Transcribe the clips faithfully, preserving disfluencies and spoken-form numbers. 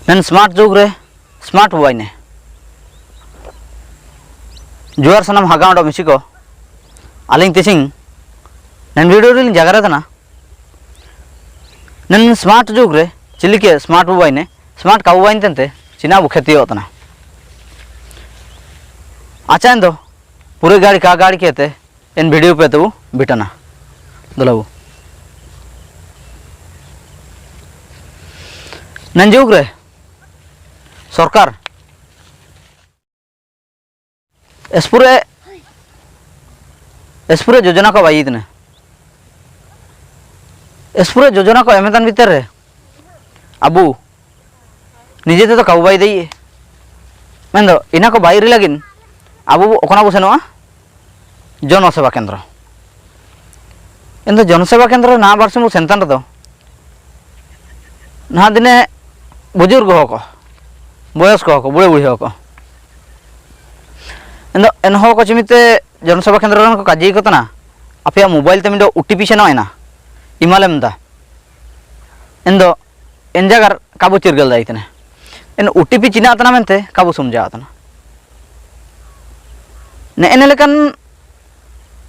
ᱱᱮᱱ smart ᱡᱩᱜᱽ ᱨᱮ smart ᱵᱩ ᱵᱟᱭᱱᱮ᱾ ᱡᱩᱦᱟᱨ ᱥᱟᱱᱟᱢ ᱦᱟᱜᱟᱣ ᱰᱚ ᱢᱤᱥᱤ ᱠᱚ᱾ ᱟᱹᱞᱤᱧ ᱛᱤᱥᱤᱝ ᱱᱮᱱ video ᱨᱮᱞᱤᱧ ᱡᱟᱜᱟᱨᱮ ᱛᱟᱦᱮᱱᱟ᱾ ᱱᱮᱱ smart ᱡᱩᱜᱽ ᱨᱮ ᱪᱤᱞᱤᱠᱮ smart ᱵᱩ ᱵᱟᱭᱱᱮ, smart ᱠᱟᱵᱩ ᱵᱟᱭᱱ ᱛᱮᱱᱛᱮ ᱪᱤᱱᱟ ᱵᱩ ᱠᱷᱮᱛᱤᱭᱚᱜ ᱛᱟᱦᱮᱱᱟ᱾ ᱟᱪᱪᱷᱟ, ᱮᱱᱫᱚ ᱯᱩᱨᱟᱹ ᱜᱟᱲᱤ ᱠᱟ ᱜᱟᱲᱤ ᱠᱮᱛᱮ ᱮᱱ video ᱯᱮ ᱛᱮᱵᱩ ᱵᱤᱴᱟᱹᱱᱟ᱾ ᱫᱚᱞᱟᱵᱩ ᱱᱮᱱ ᱡᱩᱜᱽ ᱨᱮ ᱥᱚᱨᱠᱟᱨ ᱮᱥᱯᱩᱨᱮ, ᱮᱥᱯᱩᱨᱮ ᱡᱳᱡᱚᱱᱟ ᱠᱚ ᱵᱟᱭᱤ ᱛᱟᱱᱟ᱾ ᱮᱥᱯᱩᱨᱮ ᱡᱳᱡᱚᱱᱟ ᱠᱚ ᱮᱢᱮᱛᱟᱱ ᱵᱷᱤᱛᱤᱨ ᱨᱮ ᱟᱵᱩ ᱱᱤᱡᱮ ᱛᱮᱫᱚ ᱠᱟᱵᱩ ᱵᱟᱭ ᱫᱟᱲᱮᱭᱟᱜᱼᱟ᱾ ᱢᱮᱱᱫᱚ ᱤᱱᱟᱹ ᱠᱚ ᱵᱟᱭ ᱨᱤ ᱞᱟᱹᱜᱤᱫ ᱟᱵᱚ ᱚᱠᱟᱱᱟ ᱵᱚ ᱥᱮᱱᱚᱜᱼᱟ? ᱡᱚᱱᱚ ᱥᱮᱵᱟ ᱠᱮᱱᱫᱨᱚ᱾ ᱮᱱᱫᱚ ᱡᱚᱱᱚ ᱥᱮᱵᱟ ᱠᱮᱱᱫᱨᱚ ᱱᱟᱦᱟᱜ ᱵᱟᱨᱥᱤᱧ ᱵᱚ ᱥᱮᱱ ᱛᱟᱱ ᱨᱮᱫᱚ, ᱱᱟᱦᱟᱜ ᱫᱤᱱᱮ ᱵᱩᱡᱩᱨᱜᱚ ᱦᱚᱲ ᱠᱚ, ᱵᱚᱭᱚᱥᱠᱚ ᱦᱚᱲ ᱠᱚ, ᱵᱩᱲᱦᱤ ᱵᱩᱲᱦᱤ ᱦᱚᱲ ᱠᱚ, ᱮᱱᱫᱚ ᱮᱱᱦᱚᱸ ᱠᱚ ᱪᱤᱢᱤᱛᱮ ᱡᱚᱱᱚ ᱥᱮᱵᱟ ᱠᱮᱱᱫᱨᱚ ᱨᱮᱱ ᱠᱚ ᱠᱟᱡᱤ ᱠᱚ ᱛᱟᱱᱟ, ᱟᱯᱮᱭᱟᱜ mobile ᱛᱮ ᱢᱤᱫᱴᱮᱡ OTP ᱥᱮᱱᱚᱜ ᱮᱱᱟ, ᱮᱢᱟᱞᱮᱢ ᱫᱟ᱾ ᱮᱱᱫᱚ ᱮᱱ ᱡᱟᱜᱟᱨ ᱠᱟᱵᱩ ᱪᱤᱨᱜᱟᱹᱞ ᱫᱟᱭ ᱛᱟᱱᱟ᱾ ᱮᱱ OTP ᱪᱤᱱᱟ ᱛᱟᱱᱟ ᱢᱮᱱᱛᱮ ᱠᱟᱵᱩ ᱥᱚᱢᱡᱷᱟᱣ ᱛᱟᱱᱟ᱾ ᱱᱮᱜᱼᱮ ᱱᱮ ᱞᱮᱠᱟᱱ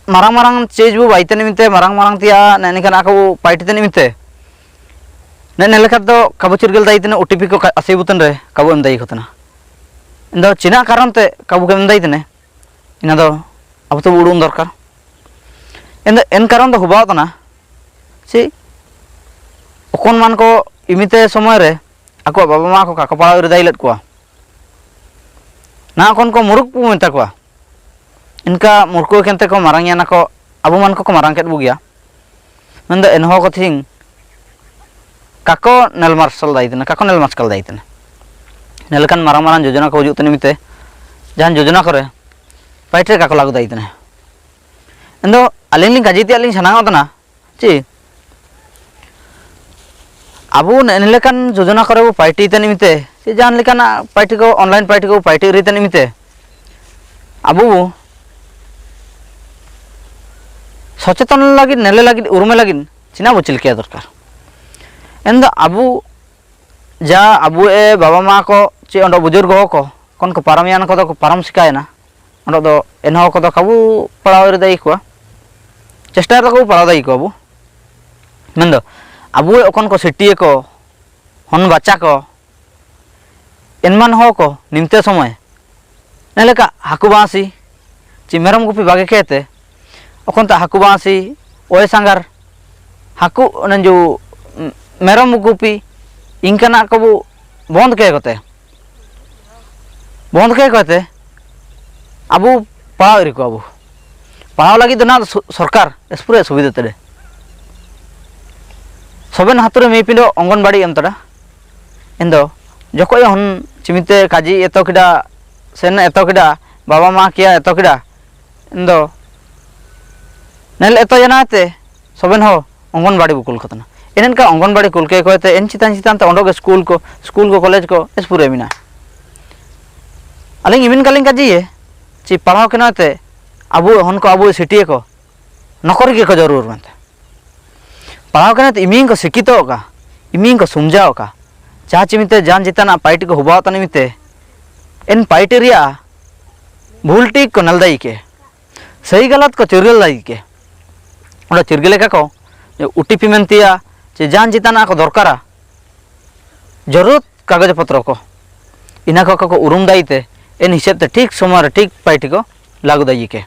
ᱢᱟᱨᱟᱝ ᱢᱟᱨᱟᱝ ᱪᱮᱡᱽ ᱵᱚ ᱵᱟᱭ ᱛᱟᱱᱤ ᱢᱮᱱᱛᱮ, ᱢᱟᱨᱟᱝ ᱢᱟᱨᱟᱝ ᱛᱮᱭᱟ ᱱᱮᱜᱼᱮ ᱱᱮᱠᱟᱱ ᱟᱠᱚ ᱵᱚ ᱯᱟᱭᱴᱤ ᱛᱟᱱᱤ ᱢᱮᱱᱛᱮ, ᱱᱮᱜᱼᱮ ᱱᱮ ᱞᱮᱠᱟ ᱫᱚ ᱠᱟᱵᱩ ᱪᱤᱨᱜᱟᱹᱞ ᱫᱟᱭ ᱛᱟᱱᱟ, OTP ᱠᱚ ᱠᱟ-, ᱟᱥᱮ ᱵᱚᱛᱚᱱ ᱨᱮ ᱠᱟᱵᱩ ᱮᱢ ᱫᱟᱭ ᱠᱚ ᱛᱟᱱᱟ᱾ ᱮᱱᱫᱚ ᱪᱤᱱᱟ ᱠᱟᱨᱚᱱ ᱛᱮ ᱠᱟᱵᱩ ᱠᱚ ᱮᱢ ᱫᱟᱭ ᱛᱟᱱᱟ, ᱤᱱᱟ ᱫᱚ ᱟᱵᱚ ᱛᱮᱵᱚ ᱩᱰᱩᱝ ᱫᱚᱨᱠᱟᱨ᱾ ᱮᱱᱫᱚ ᱮᱱ ᱠᱟᱨᱚᱱ ᱫᱚ ᱦᱩᱵᱟᱣ ᱛᱟᱱᱟ ᱪᱮ ᱚᱠᱚᱱ ᱢᱟᱱ ᱠᱚ ᱤᱢᱤᱛᱮ ᱥᱚᱢᱚᱭ ᱨᱮ ᱟᱠᱚᱣᱟᱜ ᱵᱟᱵᱟ ᱢᱟ ᱠᱚ ᱠᱟᱠᱚ ᱯᱟᱲᱟᱣ ᱨᱮ ᱫᱟᱭ ᱞᱮᱫ ᱠᱚᱣᱟ᱾ ᱱᱟ ᱚᱠᱚᱱ ᱠᱚ ᱢᱩᱨᱩᱠ ᱵᱚ ᱢᱮᱛᱟ ᱠᱚᱣᱟ᱾ ᱮᱱᱠᱟ ᱢᱩᱨᱠᱩ ᱮᱠᱮᱱ ᱛᱮᱠᱚ ᱢᱟᱨᱟᱝ ᱮᱱᱟ ᱠᱚ, ᱟᱵᱚ ᱢᱟᱱ ᱠᱚᱠᱚ ᱢᱟᱨᱟᱝ ᱠᱮᱫ ᱵᱚ ᱜᱮᱭᱟ᱾ ᱢᱮᱱᱫᱚ ᱮᱱᱦᱚᱸ ᱠᱚ ᱛᱤᱦᱤᱧ ᱠᱟᱠᱚ ᱱᱮᱞ ᱢᱟᱨᱥᱟᱞ ᱫᱟᱭ ᱛᱟᱦᱮᱱᱟ, ᱠᱟᱠᱚ ᱱᱮᱞ ᱢᱟᱨᱥᱟᱞ ᱫᱟᱭ ᱛᱟᱦᱮᱱᱟ᱾ ᱱᱮ ᱞᱮᱠᱟᱱ ᱢᱟᱨᱟᱝ ᱢᱟᱨᱟᱝ ᱡᱳᱡᱚᱱᱟ ᱠᱚ ᱦᱤᱡᱩᱜ ᱛᱟᱦᱮᱱᱟ ᱢᱤᱫᱴᱮᱡ, ᱡᱟᱦᱟᱱ ᱡᱳᱡᱚᱱᱟ ᱠᱚᱨᱮ ᱯᱟᱭᱤᱴ ᱨᱮ ᱠᱟᱠᱚ ᱞᱟᱜᱩ ᱫᱟᱭ ᱛᱟᱦᱮᱱᱟ᱾ ᱮᱱᱫᱚ ᱟᱹᱞᱤᱧ ᱞᱤᱧ ᱠᱟᱡᱮ ᱛᱮᱭᱟᱜ ᱞᱤᱧ ᱥᱟᱱᱟᱣ ᱠᱟᱱᱟ ᱪᱮ ᱟᱵᱚ ᱱᱮ-, ᱱᱮ ᱞᱮᱠᱟᱱ ᱡᱳᱡᱚᱱᱟ ᱠᱚᱨᱮ ᱵᱚ ᱯᱟᱭᱴᱤ ᱛᱟᱦᱮᱱ ᱢᱤᱫᱴᱮᱡ, ᱪᱮ ᱡᱟᱦᱟᱱ ᱞᱮᱠᱟᱱᱟᱜ ᱯᱟᱭᱴᱤ ᱠᱚ, online ᱯᱟᱭᱴᱤ ᱠᱚ ᱯᱟᱭᱴᱤ ᱨᱮ ᱛᱟᱦᱮᱱ ᱢᱤᱫᱴᱮᱡ, ᱟᱵᱚ ᱥᱚᱪᱮᱛᱚᱱ ᱞᱟᱹᱜᱤᱫ, ᱱᱮᱞᱮ ᱞᱟᱹᱜᱤᱫ, ᱩᱨᱩᱢᱮ ᱞᱟᱹᱜᱤᱫ ᱪᱤᱱᱟ ᱵᱚ ᱪᱤᱞᱠᱤᱭᱟ ᱫᱚᱨᱠᱟᱨ᱾ ᱮᱱᱫᱚ ᱟᱵᱚ Ja abu e baba ma ko, chi ondo bujurgo ko, kon ko param yan ko do ko param sika ena. Ondo do enho ko do kabu pala ori dai ko. Chesta do kabu pala dai ko abu. Mendo, abu e okon ko siti e ko, hon bacha ko, enman ho ko, nimte somoy. Naleka haku basi, chi merom gupi bage kete, okon ta haku basi, oe sangar, haku nanju, m-, merom gupi, ingkana ko bu bond ke kote. Bond ke kote, abu pala iri ko abu. Pala lagi do na su-, sorkar, espure subida tede. Soben hature mei pindo Anganwadi em tada. Endo, joko ya hon chimite kaji eto kida, sen eto kida, baba ma kia eto kida. Endo, nel eto yanate, soben ho, Anganwadi bu kul katana. Enen ka Anganwadi kul ke kote, en chitan chitan ta ondo ke school ko, school ko, college ko, es pure mina. Aling imin kaling kaji ye, chi pala ho kena te, abu, hon ko abu siti e ko, nokori ke ko jarur menta. Pala ho kena te imin ko sikito ka, imin ko sumja ka. Jaha chimite jan jitana paiti ko huba tana mite. En paiti ria, bhul thik ko naldai ke. Sahi galat ko chirgil dai ke. Oda chirgil ka ko, je O T P mentia, je jan jitana ko dorkara. Jarurut kagaj potro ko. Ina ko ko urum dai te, en hisab te thik somare thik paiti ko lagu dai ke.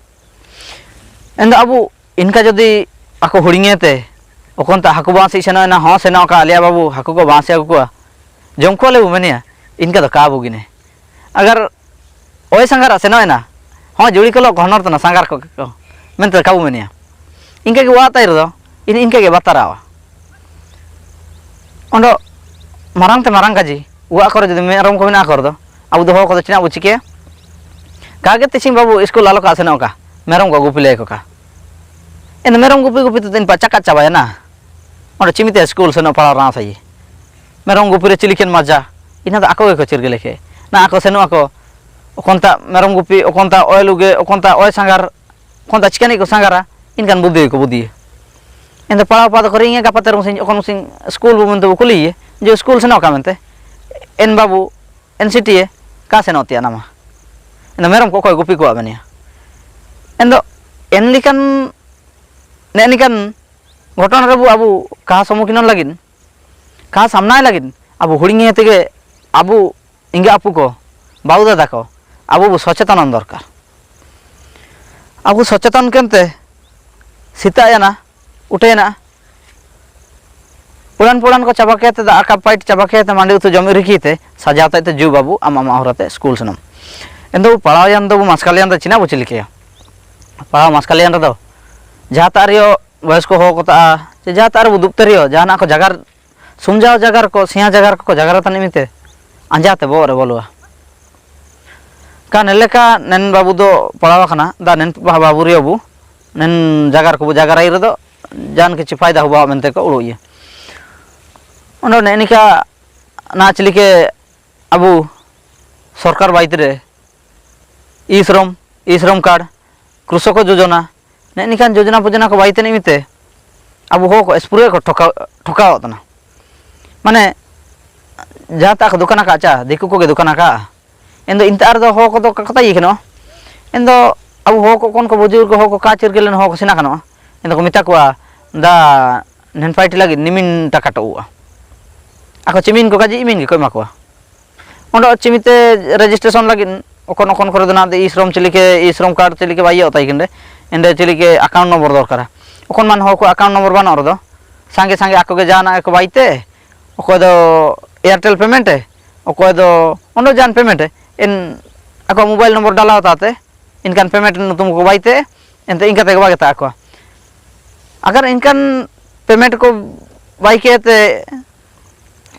Endo abu inka jodi ako huringe te, okon ta haku basi seno ena ho seno ka alia babu haku ko basi aku ko. Jom ko le bu menia, inka do ka bu gine. Agar oe sangara seno ena. Ho juri kolo ko honor tana sangar ko, ko. Menta ka bu menia. Inka ge wa tai ro do. In, inka ge batara wa. Ondo marang te marang kaji. Wa koro jodi merom ko mina koro do. Abu do ho ko do china bu chike. Kage te sing babu school alo ka seno ka. Merom ko gupi le ko ka. Endo merom gupi gupi tu tin pa chaka chaba ya na. Ondo chimite school seno pala rang sai. Merom gupi re chiliken maja. Ina do ako ge ko chirgele ke. Na ako seno ako. Okon ta merom gupi, okon ta oe luge, okon ta oe sangar, okon ta chikani ko sangara, inkan budi ko budi. Endo pala pa do kori inge gapa te rung sing, okon sing school bu mento bu kuli ye. Jo school seno ka mente. En babu, en city ye, ka seno tia nama. Endo merom ko koi gupi ko abania. Endo, en likan, ne likan, gotona re bu abu, ka somukinon lagin. Ka samnai lagin. Abu huringe tege, abu Inga apu ko, bau dada ko, abu bu socheton dorkar. Abu socheton kente, sita yana, ute na, ulan pulan ko chaba kete da aka pait chaba kete mandi utu jom iriki te, sajata te ju babu, ama ama ahorate, school senam. Endo pala yan do bu maskal yan da china bu chilike. Pala maskal yan do. Jata ario, boyosko ho kota, jata ario bu dupterio, jana ko jagar Sumjao jagar ko, sia jagar ko, jagar tani mite. Anja te bo re bolua. Ka neleka nen babu do palawa kana, da nen ba-, babu rio bu, nen jagar ko bu jagar air do, jan ke chipai da huba mente ko ulu iye. Ondo ne nika na chilike abu sorkar baitre, e-Shram, e-Shram card, Krusoko Jojona, ne nikan jojona pojona ko baite ni mite. Abu ho ko espure ko thoka, thoka otana. Mane, jata ko dukana ka cha, diku ko ge dukana ka. Endo inta ar do ho ko do ka kata ikeno. Endo abu ho ko kon ko bujur ko ho ko kachir gelen ho ko sina kano. Endo ko mita ko da nen fight lagi nimin taka to ua. Ako chimin ko kaji imin ko ma ko. Ondo chimite registration lagi okon okon kore dona de e-Shram chilike, e-Shram card chilike baiye otai kende. Ende chilike account number dorkara. Okon man ho ko account number bana ordo. Sange sange ako ge jana ako baite. Oko do Airtel payment e. Oko do ondo jan payment e. En ako mobile number dala otate. Inkan payment nutum ko baite. Ente inka te ko bageta ako. Agar inkan payment ko baike te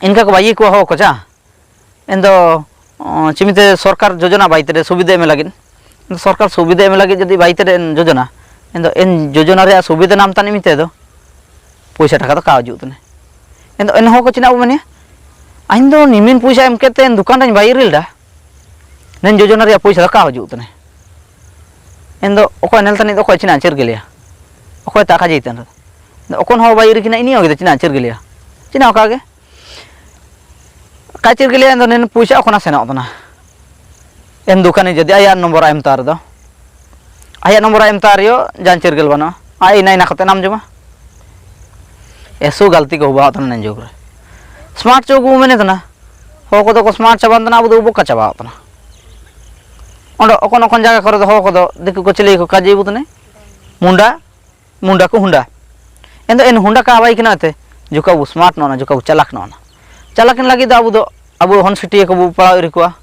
inka ko bayi ko ho ko cha. Endo, oh, chimite sorkar jojona baite de subida eme lagin. Endo sorkar subida eme lagin jodi baite de en jojona. Endo en jojona re subida nam tani mite do. Poisa taka do ka oju tene. Endo en ho ko china umania. Aindo nimin poisa em kete en dukan dan bairil da. Nen jojona re poisa do ka oju tene. Endo oko enel tani do oko china cher gelia. Oko taka jiten. Okon ho bai iri kina ini ogi de china chirgiliya. China okage. Ka chirgiliya endo nen puisa okona seno tona. En dukan ni jadi aya number em tar do. Aya number em tar yo jan chirgil bano. Ai ina ina kate nam juma. Esu galti ko ba tona nen jugre. Smart cho gu mene tona. Ho ko do ko smart chaban tona abu do buka chaba tona. Ondo okon okon jaga kore do ho ko do diku ko chile ko kaji butune. Munda, munda ku hunda. Endo en hunda ka abai kina te, juka bu smart nona, juka bu chalak nona. Chalak ni lagi do abu do, abu hon siti ko bu pala iri kua,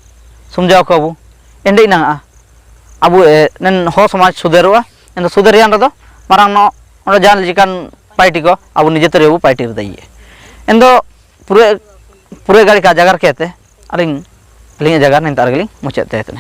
sumja ko abu. Ende ina a. Abu e, nen ho somaj suderua, endo suder yang do, marang no, ondo jan lijikan paiti ko, abu nije tere abu paiti ri dai. Endo pure, pure gari ka jagar kete, aling, aling jagar nen tar galing, mucet te tene.